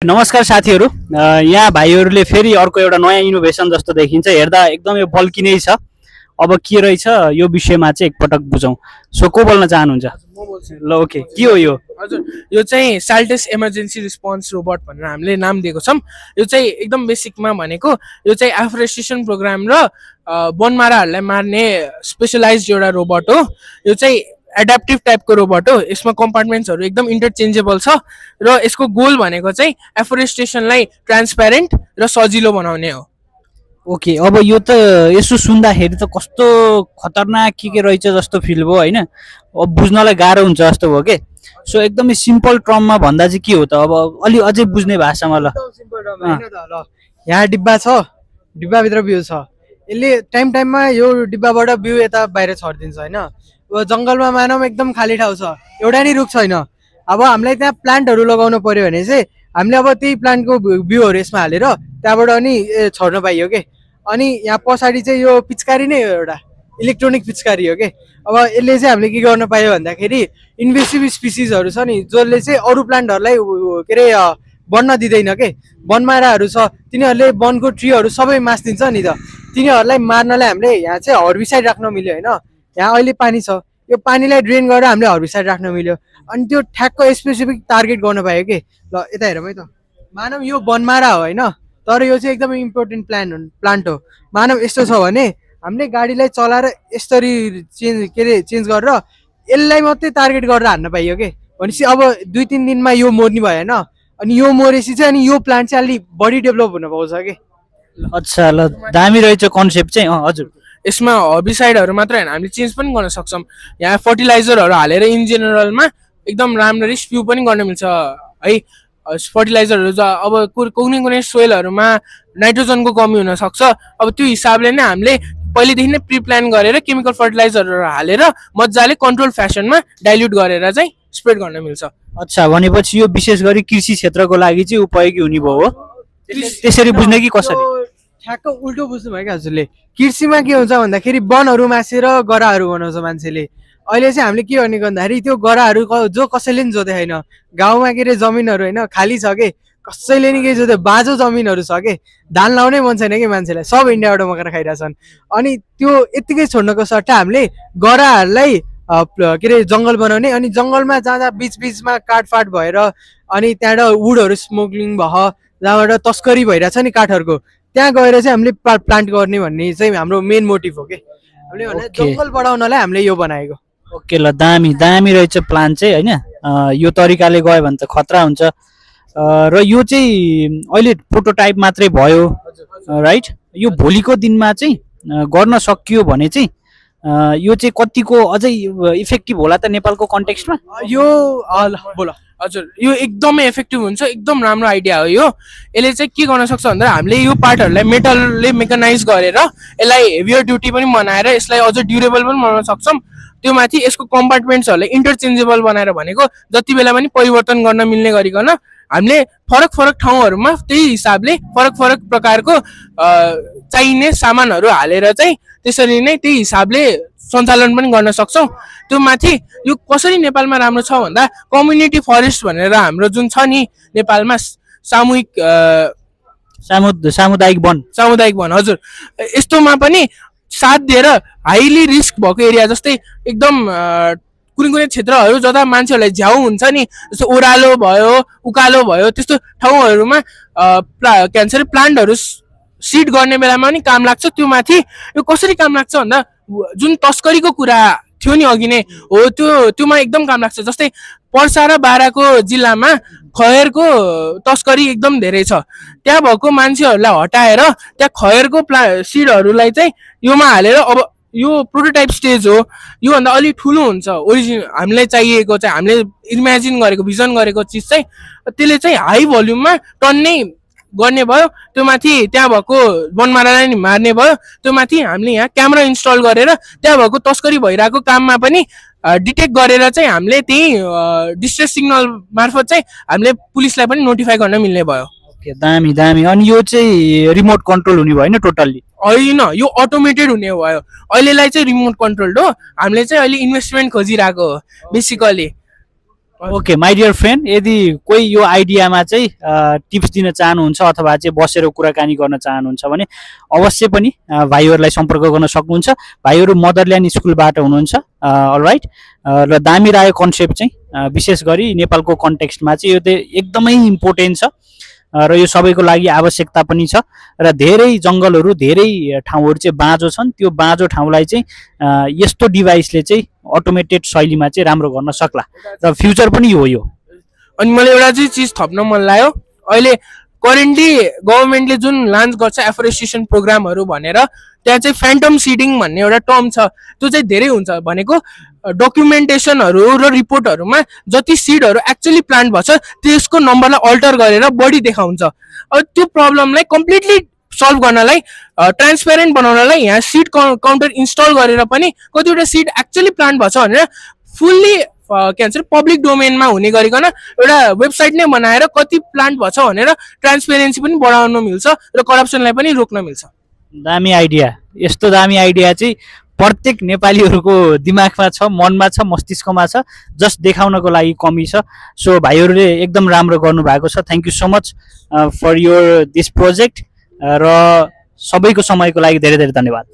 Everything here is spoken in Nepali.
नमस्कार साथीहरु, यहाँ भाइहरुले फेरि अर्को एउटा नयाँ इनोभेसन जस्तो देखिन्छ। हेर्दा एकदमै बल्किनै छ। अब के रहेछ यो विषयमा चाहिँ एकपटक बुझौं। सो को बोल्न चाहनुहुन्छ? म बोल्छु। ल ओके, के हो यो? हजुर, यो चाहिँ साल्टेस इमर्जेन्सी रिस्पोन्स रोबोट भनेर हामीले नाम दिएको छौं। यो चाहिँ एकदम बेसिकमा भनेको यो चाहिँ एफोरेस्टेसन प्रोग्राम र वनमाराहरूलाई मार्ने स्पेशलाइज्ड एउटा रोबोट हो। यो चाहिँ एडाप्टिभ टाइपको रोबोट हो। यसमा कम्पार्टमेन्ट्सहरू एकदम इन्टरचेन्जेबल छ र यसको गोल भनेको चाहिँ एफोरेस्टेसनलाई ट्रान्सप्यारेन्ट र सजिलो बनाउने हो। ओके, अब यो त यसो सुन्दाखेरि त कस्तो खतरनाक के रहेछ जस्तो फिल भयो हैन? अब बुझ्नलाई गाह्रो हुन्छ जस्तो भयो के। सो एकदमै सिम्पल टर्ममा भन्दा चाहिँ के हो त? अब अलि अझै बुझ्ने भाषामा ल। एकदम सिम्पल टर्म हैन त ल। यहाँ डिब्बा छ, डिब्बा भित्र बिउ छ। यसले टाइममा यो डिब्बाबाट बिउ यता बाहिर छर्दिन्छ हैन। अब जंगलमा मानव एकदम खाली ठाउँ छ, एउटा नि रुख छैन। अब हामीलाई त्यहाँ प्लान्टहरू लगाउनु पर्यो भने चाहिँ हामीले अब त्यही प्लान्टको बिउहरू यसमा हालेर त्यहाँबाट अनि छर्न पाइयो के। अनि यहाँ पछाडि चाहिँ यो पिचकारी नै हो, एउटा इलेक्ट्रोनिक पिचकारी हो के। अब यसले चाहिँ हामीले के गर्न पायो भन्दाखेरि इन्भेसिभ स्पिसिसहरू छ नि, जसले चाहिँ अरू प्लान्टहरूलाई के अरे बढ्न दिँदैन के। वनमाराहरू छ, तिनीहरूले वनको ट्रीहरू सबै मास्दिन्छ नि त। तिनीहरूलाई मार्नलाई हामीले यहाँ चाहिँ हर्बिसाइड राख्न मिल्यो होइन। यहाँ अहिले पानी छ, यो पानीलाई ड्रेन गरेर हामीले हर्बिसाइड राख्न मिल्यो। अनि त्यो ठ्याक्क स्पेसिफिक टार्गेट गर्न पायो कि। ल यता हेरौँ है त। मानव यो वनमारा हो होइन, तर यो चाहिँ एकदमै इम्पोर्टेन्ट प्लान्ट हो। मानव यस्तो छ भने हामीले गाडीलाई चलाएर यसरी चेन्ज गरेर यसलाई मात्रै टार्गेट गरेर हान्न पाइयो कि। भनेपछि अब 2-3 दिनमा यो मर्ने भयो होइन। अनि यो मरेपछि चाहिँ अनि यो प्लान्ट चाहिँ अलि बढी डेभलप हुन पाउँछ कि। अच्छा ल, दामी रहेछ कन्सेप्ट चाहिँ। हजुर, यसमा हर्बिसाइडहरू मात्र हैन, हामीले चेन्ज पनि गर्न सक्छौं। यहाँ फर्टिलाइजरहरू हालेर इन जेनरलमा एकदम राम्ररी स्प्यू पनि गर्न मिल्छ है। फर्टिलाइजरहरू अब कुनै सोइलहरूमा नाइट्रोजनको कमी हुन सक्छ। अब त्यो हिसाबले नै हामीले पहिलेदेखि नै प्री प्लान गरेर केमिकल फर्टिलाइजरहरू हालेर मजाले कन्ट्रोल फ्यासनमा डाइल्युट गरेर चाहिँ स्प्रेड गर्न मिल्छ। अच्छा, भनेपछि यो विशेष गरी कृषि क्षेत्रको लागि चाहिँ उपयोगी हुने भयो हो। त्यसरी बुझ्ने कि कसरी? ठ्याक्क उल्टो बुझ्नु भयो क्या हजुरले। कृषिमा के हुन्छ भन्दाखेरि वनहरू मासेर गराहरू बनाउँछ मान्छेले। अहिले चाहिँ हामीले के भनेको भन्दाखेरि त्यो गराहरू जो कसैले नि जोते छैन। गाउँमा के अरे जमिनहरू होइन खाली छ कि, कसैले नि केही जोते, बाँझो जमिनहरू छ कि, धान लाउनै मन छैन कि मान्छेलाई, सब इन्डियाबाट मगाएर खाइरहेछन्। अनि त्यो यत्तिकै छोड्नको सट्टा हामीले गराहरूलाई के अरे जङ्गल बनाउने। अनि जङ्गलमा जाँदा बिचमा काटफाट भएर अनि त्यहाँबाट वुडहरू स्मोकलिङ भयो, जहाँबाट तस्करी भइरहेछ नि काठहरूको, त्यहाँ गएर चाहिँ हामीले प्लान्ट गर्ने भन्ने चाहिँ हाम्रो मेन मोटिभ हो कि। हामीले भने जङ्गल बढाउनलाई हामीले यो बनाएको। ओके ल, दामी रहेछ प्लान चाहिँ होइन। यो तरिकाले गयो भने त खतरा हुन्छ। र यो चाहिँ अहिले प्रोटोटाइप मात्रै भयो राइट? यो भोलिको दिनमा चाहिँ गर्न सकियो भने चाहिँ यो चाहिँ कतिको अझै इफेक्टिभ होला त नेपालको कन्टेक्स्टमा? यो बोला। हजुर, यो एकदमै इफेक्टिभ हुन्छ, एकदम राम्रो आइडिया हो यो। यसले चाहिँ के गर्न सक्छ भन्दा हामीले यो पार्टहरूलाई मेटलले मेकानाइज गरेर यसलाई हेभियर ड्युटी पनि बनाएर यसलाई अझ ड्युरेबल पनि बनाउन सक्छौँ। त्यो माथि यसको कम्पार्टमेन्ट्सहरूलाई इन्टरचेन्जेबल बनाएर भनेको जति बेला पनि परिवर्तन गर्न मिल्ने गरिकन हामीले फरक ठाउँहरूमा त्यही हिसाबले फरक प्रकारको चाहिने सामानहरू हालेर चाहिँ त्यसरी नै त्यही हिसाबले सञ्चालन पनि गर्न सक्छौँ। त्यो माथि यो कसरी नेपालमा राम्रो छ भन्दा कम्युनिटी फरेस्ट भनेर हाम्रो जुन छ नि नेपालमा सामुदायिक वन, हजुर, यस्तोमा पनि साथ दिएर हाइली रिस्क भएको एरिया जस्तै एकदम कुनै क्षेत्रहरू जता मान्छेहरूलाई झ्याउ हुन्छ नि, जस्तो ओह्रालो भयो, उकालो भयो, त्यस्तो ठाउँहरूमा के भन्छ प्लान्टहरू सिड गर्ने बेलामा पनि काम लाग्छ। त्यो माथि यो कसरी काम लाग्छ भन्दा जुन तस्करीको कुरा थियो नि अघि नै हो, त्योमा एकदम काम लाग्छ। जस्तै पर्सा र बाराको जिल्लामा खयरको तस्करी एकदम धेरै छ। त्यहाँ भएको मान्छेहरूलाई हटाएर त्यहाँ खयरको सिडहरूलाई चाहिँ योमा हालेर, अब यो प्रोटोटाइप स्टेज हो, योभन्दा अलिक ठुलो हुन्छ ओरिजिनल हामीलाई चाहिएको चाहिँ, हामीले इमेजिन गरेको भिजन गरेको चिज चाहिँ त्यसले चाहिँ हाई भोल्युममा टन्नै गर्ने भयो। त्यो माथि त्यहाँ भएको वनमारालाई नि मार्ने भयो। त्यो माथि हामीले यहाँ क्यामेरा इन्स्टल गरेर त्यहाँ भएको तस्करी भइरहेको काममा पनि डिटेक्ट गरेर चाहिँ हामीले त्यही डिस्ट्रेस सिग्नल मार्फत चाहिँ हामीले पुलिसलाई पनि नोटिफाई गर्न मिल्ने भयो। ओके, दामी। अनि यो चाहिँ रिमोट कन्ट्रोल हुने भएन टोटल्ली? होइन, यो अटोमेटेड हुने भयो। अहिलेलाई चाहिँ रिमोट कन्ट्रोल्ड हो। हामीले चाहिँ अहिले इन्भेस्टमेन्ट खोजिरहेको हो basically. Okay my dear friend, यदि कोही यो आइडियामा चाहिँ टिप्स दिन चाहनुहुन्छ अथवा चाहिँ बसेर कुराकानी गर्न चाहनुहुन्छ भने अवश्य पनि भाइहरूलाई सम्पर्क गर्न सक्नुहुन्छ। भाइहरू मदरल्यान्ड स्कुलबाट हुनुहुन्छ, अलराइट। र दामी रायो कन्सेप्ट चाहिँ विशेष गरी नेपालको कन्टेक्स्टमा चाहिँ यो चाहिँ एकदमै इम्पोर्टेन्ट छ र यो सबैको लागि आवश्यकता पनि छ। र धेरै जङ्गलहरू धेरै ठाउँहरू चाहिँ बाँझो छन्, त्यो बाँझो ठाउँलाई चाहिँ यस्तो डिभाइसले चाहिँ अटोमेटेड शैलीमा चाहिँ राम्रो गर्न सक्ला र फ्युचर पनि हो यो। अनि मलाई एउटा चाहिँ चिज थप्न मन लाग्यो, अहिले करेन्टली गभर्मेन्टले जुन लन्च गर्छ एफोरेस्टेसन प्रोग्रामहरू भनेर, त्यहाँ चाहिँ फ्यान्टम सिडिङ भन्ने एउटा टर्म छ। त्यो चाहिँ धेरै हुन्छ भनेको डकुमेन्टेसनहरू र रिपोर्टहरूमा जति सिडहरू एक्चुअली प्लान्ट भएको छ त्यसको नम्बरलाई अल्टर गरेर बढी देखाउँछ। अब त्यो प्रब्लमलाई कम्प्लिटली सल्भ गर्नलाई, ट्रान्सपेरेन्ट बनाउनलाई यहाँ सिड काउन्टर इन्स्टल गरेर पनि कतिवटा सिड एक्चुअली प्लान्ट भएको छ भनेर फुल्ली के भन्छ पब्लिक डोमेनमा हुने गरिकन एउटा वेबसाइट नै बनाएर कति प्लान्ट भएको छ भनेर ट्रान्सपेरेन्सी पनि बढाउन मिल्छ र करप्सनलाई पनि रोक्न मिल्छ। दामी आइडिया, यस्तो दामी आइडिया चाहिँ प्रत्येक नेपालीहरूको दिमागमा छ, मनमा छ, मस्तिष्कमा छ, जस्ट देखाउनको लागि कमी छ। सो भाइहरूले एकदम राम्रो गर्नुभएको छ। Thank you so much for your this project र सबैको समयको लागि धेरै धेरै धन्यवाद।